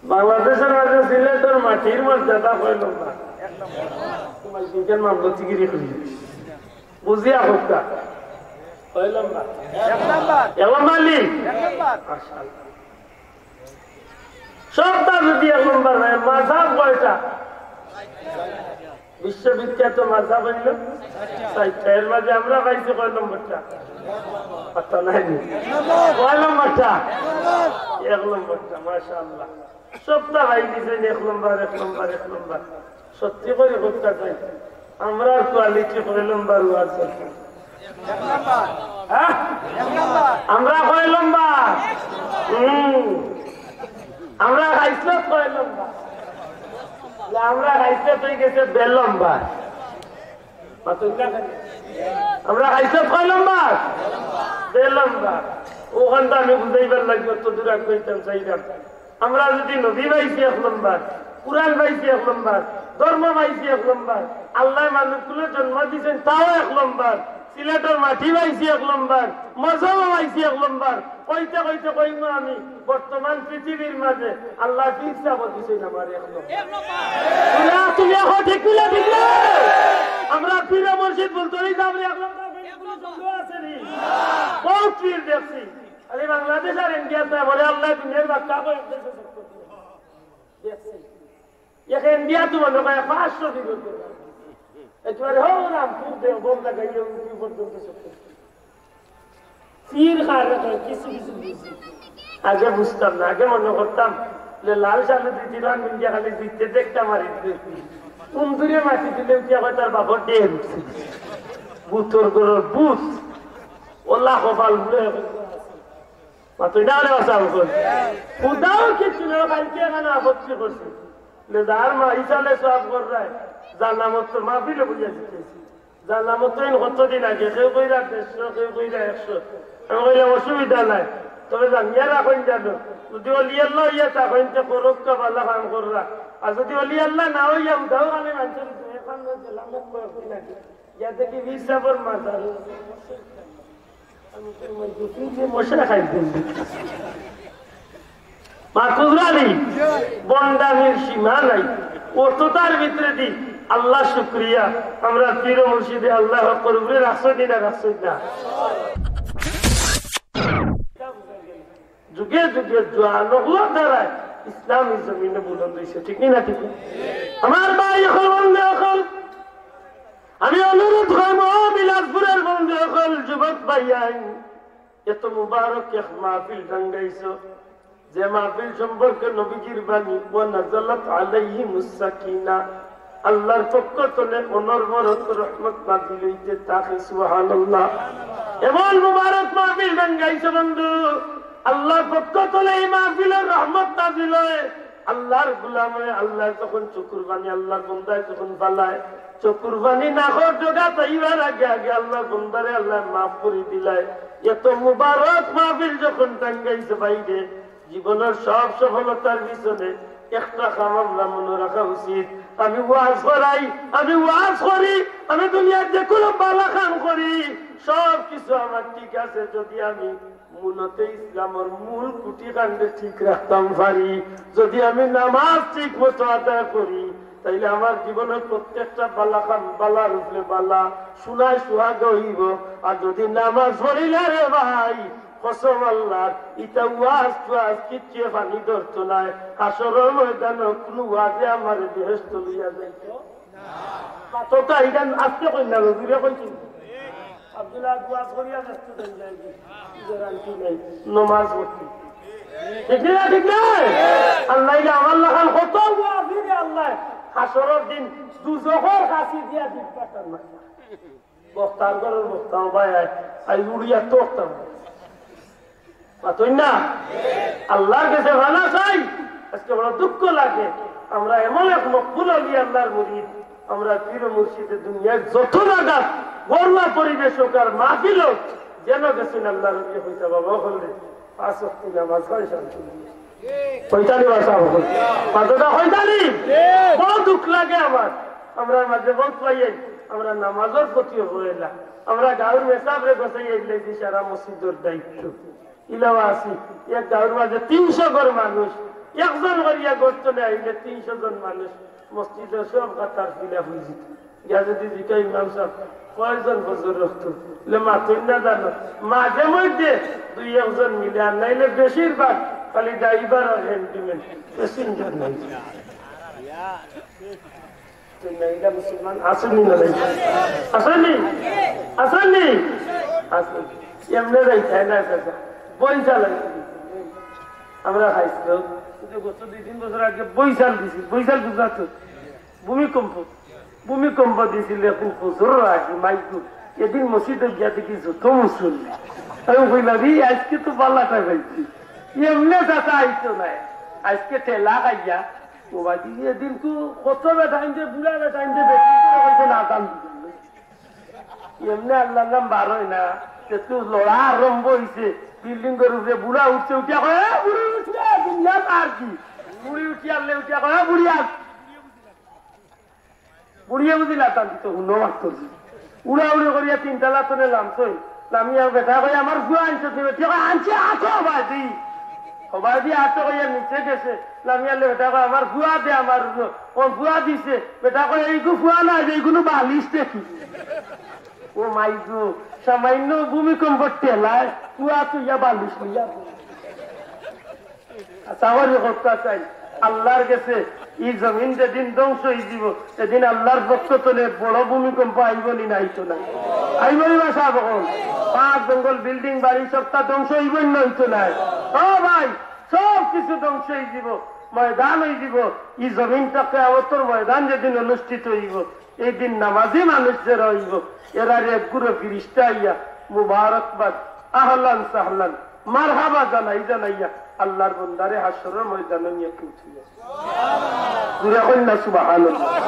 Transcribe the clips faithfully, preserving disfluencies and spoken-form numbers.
বাংলাদেশর মাঝে সিলেটর মাটির মর্যাদা কয় লম্বা? তোমার বিজ্ঞান মামলা চিগিরি করি। বুঝিয়া হোক তা। কয় লম্বা? এক লম্বা। এক লম্বা আলী? এক লম্বা। মাশাআল্লাহ। সবটা যদি এক লম্বা হয়, মাযহাব কয়টা? বিশ্ববিখ্যাত মাযহাব অইল চাইরটা। এর মাঝে আমরা পাইছি কয় নম্বরটা? পাত্তা নাই নি? কয় নম্বরটা? এক নম্বরটা, মাশাআল্লাহ। সবটা ভাই দিছেন এক নম্বর, এক নম্বর, এক নম্বর। সত্যি করি কথা চাই, আমরার কোয়ালিটি কয় নম্বর ওয়াজ করছে? হ্যাঁ? আমরা কয় নম্বর? হুম। আমরা খাইছলত কয় নম্বর? না, আমরা খাইছলত অই গেছে বে নম্বর। মাতুন না কেনে? আমরা খাইছলত কয় নম্বর? বে নম্বর। অখানটা আমি বুঝাইবার লাগি অত দূর আর কইতাম চাইলাম। আমরা যদি নবী পাইছি এক নম্বর, কুরআন পাইছি এক নম্বর, ধর্ম পাইছি এক নম্বর, আল্লায় মানুষগুলো জন্ম দিছেন তাও এক নম্বর, সিলেটর মাটি পাইছি এক নম্বর, মজহব পাইছি এক নম্বর, কইতে কইতে কইমু আমি বর্তমান পৃথিবীর মাঝে আল্লায় পীর সাব দিছেন আমার এক নম্বর। তুমিও, তুমিও কও ঠিক না, ঠিক না? আমরা পীর মুর্শিদ বলতে অই যাবো এক নম্বর, কোনো সন্দেহ আছে নি? বহুত পীর দেখছি। আরে বাংলাদেশ আর ইন্ডিয়াত বলে আল্লায় দুনিয়ার বাক্কা করে দেশে সব করতে। দেখছি। এক ইন্ডিয়াত মনে হয় পাঁচশো বিরোধী। একেবারে হো রামপুর দেও বন্ধ লাগাইয়া উঠি পর্যন্ত সব করছে। পীর কারে কয় কিছু কিছু বুঝি। আগে বুঝতাম না, আগে মনে করতাম যে লাল সালু দিদিরান ইন্ডিয়া খালি জিততে দেখতাম আর ইততে। কোন দূরে মাটি দিলে উঠিয়া কয় তার বাপর ডের উঠছে। বুথর গরুর বুথ। ওলা কপাল বুড়ে। মাতুই না রে বাসা বকল। খুদাও কিচ্ছু না, কালকে এখানে আপত্তি করছে। লে যার মা ইসালে সব কর রায়, যার নাম তো মাহফিলে বুঝে জিতেছি। যার নাম তো ইন কতদিন আগে, কেউ কইরা দেড়শো, কেউ কইরা একশো। আমি কইলাম, "অসুবিধা নাই, তবে জানিয়া রাখইন জানো, যদি অলি আল্লাহ ইয়া তা কইন তে করুক্কা বালা কাম কররা, আর যদি অলি আল্লাহ না হইয়া উঠাও আমি মানছি, এখন দিলাম এক কয়েকদিন আগে।" ইয়া দেখি পীর সাবর মাজার। আমি তো মনে করি যে মশা খাই দিন। মা কুদরালি, বন্ডামির সীমা নাই। অতটার ভিতরে দি আল্লাহ শুকরিয়া, আমরা পীর মুর্শিদে আল্লাহ হকর উপরে রাখছইন না, রাখছইন না। যুগে যুগে জোয়ান অকলর দ্বারায় ইসলামী জমিনে বুলন্দ অইছে, ঠিক নি না? ঠিক নি? আমার ভাই অকল, বন্ধু অকল, আমি অনুরোধ করমু, ও বিলাসপুরের বন্ধু অকল, যুবক ভাইয়াইন, এত মুবারক এক মাহফিল টাঙ্গাইছো, যে মাহফিল সম্পর্কে নবীজির বাণী, "ওয়া নাজালাত আলাইহিমুস সাকিনা", আল্লাহর পক্ষ তনে অনবরত রহমত নাজিল অইতে থাকে, সুবহানাল্লাহ। এমন মুবারক মাহফিল টাঙ্গাইছো বন্ধু, আল্লাহর পক্ষ তনে এই মাহফিলর রহমত নাজিল অয়। আল্লাহর গোলামে আল্লাহ যখন চকুর পানি, আল্লাহর বন্দায় যখন ফালায়, চকুর পানি নাকর ডগাত আইবার আগে আগে আল্লাহর বন্দারে আল্লাহ মাফ করি দিলায়। এত মুবারক মাহফিল যখন টাঙ্গাইছে বাইরে, জীবনের সব সফলতার পিছনে একটা কাম আমরা মনে রাখা উচিত। আমি ওয়াজ করাই, আমি ওয়াজ করি, আমি দুনিয়ার যে কোনো বালা কাম করি, সব কিছু আমার ঠিক আছে, যদি আমি মূলত ইসলামর মূল কুটি কাণ্ডে ঠিক রাখতাম পারি, যদি আমি নামাজ ঠিক মতো আদায় করি, তাইলে আমার জীবনের প্রত্যেকটা বালা কাম বালার উপরে বালা, সোনায় সুহাগা অইবো। আর যদি নামাজ পড়ি না রে ভাই, কসম আল্লাহর, ইতা ওয়াজ টুয়াজ কিচ্ছু পানি ধরতো নায়। হাশরর ময়দানো কোনো ওয়াজে আমারে বেহেশতো লইয়া যাইতো না। তো তাই গান আস্তে কই না, জুরে কই কিন্তু। আব্দুল্লাহ ওয়াজ করিয়া ব্যস্ত হয়ে যায় কি? গ্যারান্টি নাই। নমাজ পড়তে। ঠিক না, ঠিক না? আল্লাহ, এই যে আমার লাখান কত ওয়াজি রে আল্লাহ, হাশরর দিন দুজখর কাছি দিয়া দিন পাঠান না। বক্তার ঘরর বক্তাও ভাই আয়, আই উড়িয়া তোরতাম। মাতইন না? আল্লাহর কাছে পানা চাই। আজকে বড় দুঃখ লাগে, আমরা এমন এক মকবুল অলি আল্লাহর মুরিদ, আমরা পীর মুর্শিদে দুনিয়ার যত জাগাত ঘরোয়া পরিবেশ হোক আর মাহফিল হোক, যেন গেছেন আল্লাহর নবী কইতা বাবা হলে পাঁচ ওয়াক্ত নামাজ হয় শান্তি। কইতানি বাসা বকল। মাথাটা কইতানি? বড় দুঃখ লাগে আমার। আমরা মাঝে বহুত পাইয়াই, আমরা নামাজর প্রতি অবহেলা। আমরা গাঁওর মেসাবরে গছাই আইলে যে সারা মসজিদর দায়িত্ব। ইলাও আছি, এক গাঁওর মাঝে তিনশো ঘর মানুষ, একজন করিয়া গর্ত নিয়া আইলে তিনশো জন মানুষ মসজিদর সব কাতার fill up অইযিত। গিয়া যদি জিকাই, "ইমাম সাব, কয়জন ফজর রক্ত?" বলে, "মাতইন না জানো, মাঝে মধ্যে দুই একজন মিলে, আর নাইলে বেশিরভাগ খালি driver আর handyman, passenger নাই।" তো না, ইলা মুসলমান আছইন নি না নাই? আছইন নি? আছইন নি? আছইন। এমনে যাইতায় না, চাচা। বইশাল। আমরা খাইছিল, কিন্তু গত দুই তিন বছর আগে বইশাল দিছিল। বইশাল বুঝরা তো? ভূমিকম্প। ভূমিকম্প দিছিল, এখন বছর আগে, মাইগো। এদিন মসজিদো গিয়া দেখি যত মুসল্লি। আমি কইলাম, "এই আজকে তো বালাটা পাইছি।" এমনে চাচা আইতো নায়। আজকে ঠেলা খাইয়া ও বাদি, এদিন তো কত বেটাইন যে, বুড়া বেটাইন যে, বেটিন করে কইছে না দাম দিবেন। এমনে আল্লাহর নাম বার অয় না, একটু লড়া আরম্ভ অইছে, building-র উপরে বুড়া উঠছে, উঠিয়া কয়, "এ, বুড়ি উঠিয়া, দুনিয়া আর কি?" বুড়ি উঠিয়া আনলে উঠিয়া কয়, "এ, বুড়ি আর।" বুড়িয়ে বুঝি লাতান দিত, হুনো মারতো। উড়াউড়ি করিয়া তিনতলা তনে লামছইন। লামিয়া বেটা কয়, "আমার ফুয়া আনছো তুমি?" বেটি কয়, "আনছি, আটো হবায়দি।" হবায়দি আটো কইয়া নিচে গেছে। লামিয়া লে বেটা কয়, "আমার ফুয়া দে, আমার ফুয়া দিছে।" বেটা কয়, "এইগু ফুয়া না, এইগুলো বালিশ দেখি।" ও মাইগো, সামান্য ভূমিকম্প ঠেলায় ফুয়া তুইয়া বালিশ লইয়া। আচ্ছা, আমার এই কথা চাই, আল্লাহর গেছে ই জমিন যেদিন ধ্বংস অইযিবো, এদিন আল্লাহর পক্ষ তনে বড় ভূমিকম্প আইবো নি না আইতো না? আইবো নি বা সাব অকল? পাহাড় জঙ্গল, building বাড়ি সবটা ধ্বংস অইবো নি না আইতো না? ও ভাই, সব কিছু ধ্বংস অইযিবো, ময়দান অইযিবো। ই জমিনটা কিয়ামতর ময়দান যেদিন অনুষ্ঠিত অইবো, এই দিন নামাজি মানুষ যেরা অইবো, এরারে এক গুরু ফিরিস্তা আইয়া মুবারকবাদ, আহলান সাহলান, মারহাবা জানাই জানাইয়া আল্লাহর বন্দারে হাশরর ময়দানো নিয়া পৌঁছাইয়া। জুরে কইন না সুবহানাল্লাহ।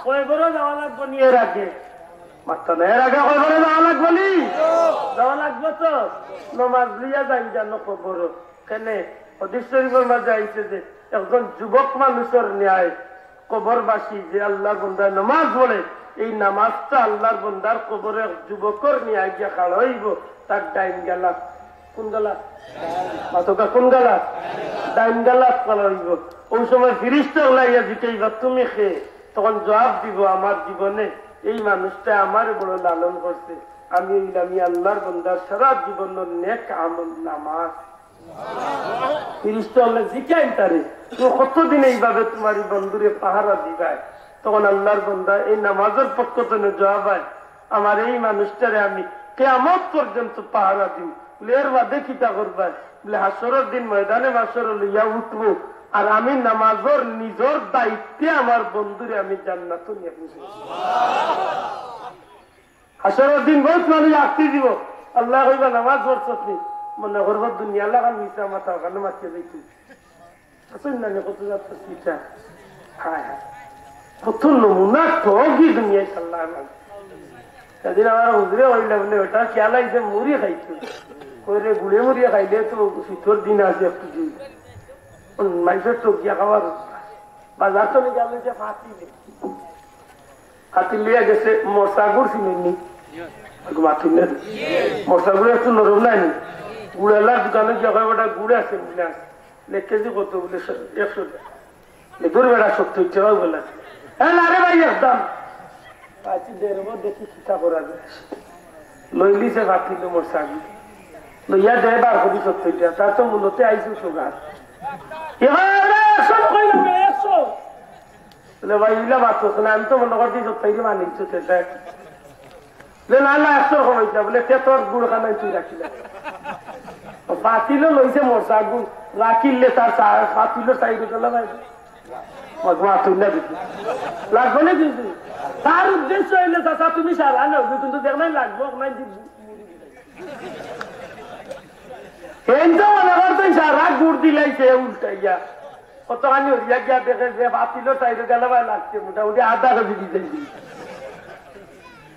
কবরো যাওয়া লাগবো নি এর আগে? মাততা না, এর আগে কবরো যাওয়া লাগবো নি? যাওয়া লাগবো তো। নমাজ লইয়া যাইন জানো কবরো। কেনে? হাদিস শরীফর মাঝে আইছে যে একজন যুবক মানুষর ন্যায় কবরবাসী যে আল্লাহর বন্দায় নামাজ পড়ে, এই নামাজটা আল্লাহর বন্দার কবরে এক যুবকর ন্যায় গিয়া খাড়া অইবো, তার ডাইন গালাত। কোন গালাত? মাতকা কোন গালাত? ডাইন গালাত খাড়া অইবো। ওই সময় ফিরিস্তা অকল আইয়া জিকাইবা, "তুমি কে?" তখন জবাব দিবো, "আমার জীবনে এই মানুষটা আমারে বড় লালন করছে, আমি অইলাম ই আল্লাহর বন্দার সারা জীবনর নেক আমল নামাজ।" ফিরিস্তা অকলে জিকাইন তারে, "তুমি কতদিন এইভাবে তুমার ই বন্ধুরে পাহারা দিবায়?" তখন আল্লাহর বন্দা এই নামাজর পক্ষ তনে জবাব আয়, "আমার এই মানুষটারে আমি কিয়ামত পর্যন্ত পাহারা দিমু।" বলে, "এর বাদে কিতা করবায়?" বলে, "হাশরর দিন ময়দানে মাশর লইয়া উঠমু, আর আমি নামাজর নিজর দায়িত্বে আমার বন্ধুরে আমি জান্নাতো নিয়া পৌঁছাইমু।" হাশরর দিন বউত মানুষ আটকি দিবো। আল্লায় কইবা, "নামাজ পড়ছস নি?" মনে করবো দুনিয়া লাখান মিছা মাতা, ওখানো মাতিয়া যাইতো। আসুন না, কত জাত কিতা। হায় হায়। কত নমুনা ঠগি দুনিয়াত আল্লায়। সেদিন আমার হুজুরে কইলা বলে, "ওটা খেয়াল আইছে মুড়ি খাইতো।" কই রে, গুড়ে মুড়ি খাইলে তো শীতর দিন আছে একটু দিন। মানুষের ঠগিয়া খাওয়ার বাজার তো নিয়ে গেল যে ফাতিল। ফাতিল লইয়া গেছে মরসা গুড় চিনেননি? একটু মাতিল না। মরসা গুড় একটু নরম নাই নি? গুড়ালার দোকানো গিয়া কয়, "বেটা গুড় আছে, বুলে আছে।" বলে, "এক কেজি কত?" বলে, "একশো টাকা।" বলে, "দূর বেটা, সত্তর টাকাও বলে আছে।" "এ না রে ভাই, একদম।" আছি দেড় মো দেখি কিতা করা যায়। লইলিছে ফাতিল মরসা গুড়। লইয়া দেয় বার করি সত্তর টাকা। তার তো মূলতে আইছে সুগার। এবার একশো কইলাম, একশো। বলে, "ভাই, ইলা মাত করছে না, আমি তো মনে করছি সত্তর টাকা মানি দিচ্ছে, দেখ।" বলে, "না, না, একশো কমাইছে।" বলে, "তে তোর গুড় খানায় তুই রাখিলে।" ও ফাতিলও লইছে মরসা গুড়, রাখিলে তার চা-, ফাতিলর চাই গেল ভাই। ও দোয়া তুই না দিবি। লাগবে না কিন্তু। তার উদ্দেশ্য হইলে, "চাচা, তুমি সারা নেও, কিন্তু দেখ নাই লাগবো, নাই দিব।" এই তো মনে করছেন সারা গুড় দিলাইছে উল্টাইয়া। কতখানি হরিয়া গিয়া দেখে যে ফাতিলর চাইরো গেল ভাই লাগছে, মোটামুটি আধা কেজি দিতে দিই।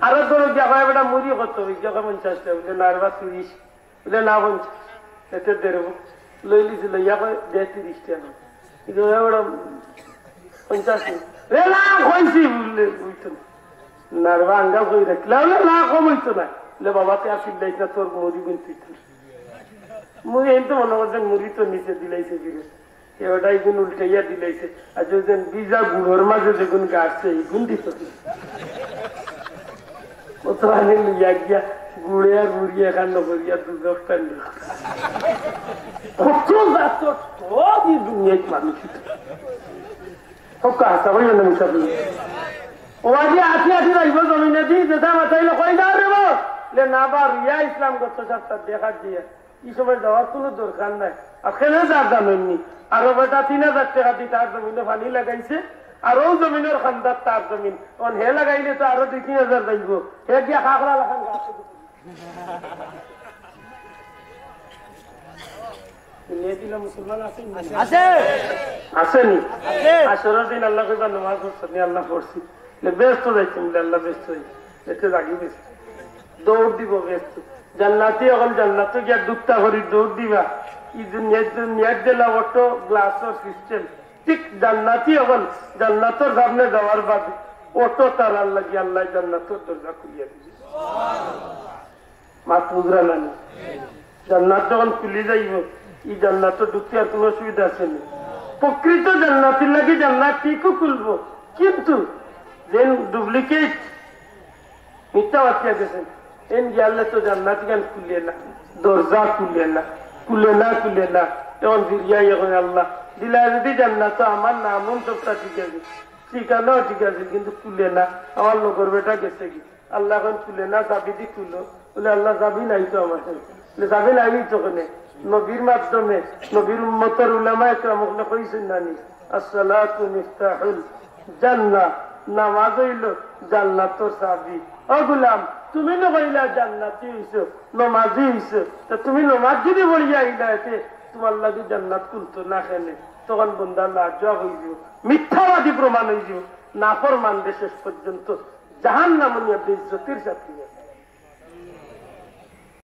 আরো ধরো গিয়া কয়, "বেটা মুড়ি কত?" ওই গিয়া কয়, "পঞ্চাশ টাকা।" বলে, "না রে বা, তিরিশ।" বলে, "না, পঞ্চাশ।" এতে দেড় মো। লইলিছে, লইয়া কয়, "দে তিরিশ টাকা।" কিন্তু ওই ওরা পঞ্চাশ নি। রে না, কইছি বললে, বুঝতো না। না রে বা, আঙ্গা কই রাখলে, বলে, "না, কম হইতো না।" বলে, "বাবা, তুই আর চিল্লাইস না, তোর মুড়ি গুনতে তো।" মুড়ি এই তো মনে করছেন, মুড়ি তো নিচে দিলাইছে ফিরে। এ ওটা এগুন উল্টাইয়া দিলাইছে। আর যদি ভিজা গুড়র মাঝে যেগুন গাড়ছে, এগুন দিত কি? ও তো আনে লইয়া গিয়া গুড়ে আর মুড়ি এখান নগরিয়া দুধ প্যান্ডেল। কত জাত, কত দুনিয়ার মানুষ। ও কাহতা হইল না মুসাফির। ও আজি আটি আটি রাখবো জমিনে দি, যেটা মাথাইলে কই যাও রে বো? লে না বা রিয়া ইসলাম গত সপ্তাহ দেখা দিয়ে। এই সময় যাওয়ার কোনো দরকার নাই। আর কেনে যার জানেননি? আরো বেটা তিন হাজার টাকা দি তার জমিনে পানি লাগাইছে, আর ও জমিনের খান্দার তার জমিন। অন হে লাগাইলে তো আরো দুই তিন হাজার যাইব। হে গিয়া খাখরা লাখান গাছ। দুনিয়াত ইলা মুসলমান আছে নি? আছে। আছে নি? আছে। আসরের দিন আল্লাহ কইবা, "নামাজ পড়ছো নি?" "আল্লাহ পড়ছি।" "লে বেহেস্ত যাইতাম।" "লে আল্লাহ বেহেস্ত যাইতাম।" এতে লাগি বেহেস্ত। দৌড় দিব বেহেস্ত। জান্নাতি অকল জান্নাতো গিয়া ডুবতা করি দৌড় দিবা। এই দুনিয়ার, দুনিয়ার জেলা অটো গ্লাসর সিস্টেম। ঠিক জান্নাতি অকল জান্নাতর সামনে যাওয়ার বাদে অটো তারার লাগি আল্লাহ জান্নাতর দরজা খুলিয়া দিবে। মাত বুঝরা না নি? জান্নাত যখন খুলি যাইব, এই জান্নাত ঢুকতে আর কোনো অসুবিধা আছে নি। প্রকৃত জান্নাতির লাগি জান্নাত ঠিকও খুলবো, কিন্তু যেন ডুপ্লিকেট মিথ্যা বাচ্চা গেছেন, এন গিয়ালে তো জান্নাত গান খুলে না, দরজা খুলে না, খুলে না, খুলে না। এখন ফিরিয়া এখন আল্লাহ দিলা যদি জান্নাত, আমার নামও সবটা ঠিক আছে, ঠিকানাও ঠিক আছে, কিন্তু খুলে না। আমার লগর বেটা গেছে কি, আল্লাহ এখন খুলে না, চাবি দি খুলো। বলে, "আল্লাহ, চাবি নাই তো আমার কাছে।" বলে, "চাবি নাই তো কেনে?" নবীর মাধ্যমে, নবীর উম্মতর উলামায়ে কেরাম অকলে কইছেন না নি, "আসসালাতু মিফতাহুল জান্নাহ।" নামাজ অইল জান্নাতর চাবি। ও গোলাম, তুমি না কইলা জান্নাতি অইছো, নমাজি অইছো, তে তুমি নমাজ যদি পড়িয়া আইলা, এতে তোমার লাগি জান্নাত খুলতো না কেনে? তখন বন্দা লাজুয়া অইযিবো, মিথ্যাবাদী প্রমাণ অইযিবো, নাফরমান রে শেষ পর্যন্ত জাহান্নামে নিয়া বেইজ্জতির সাথে নিয়া।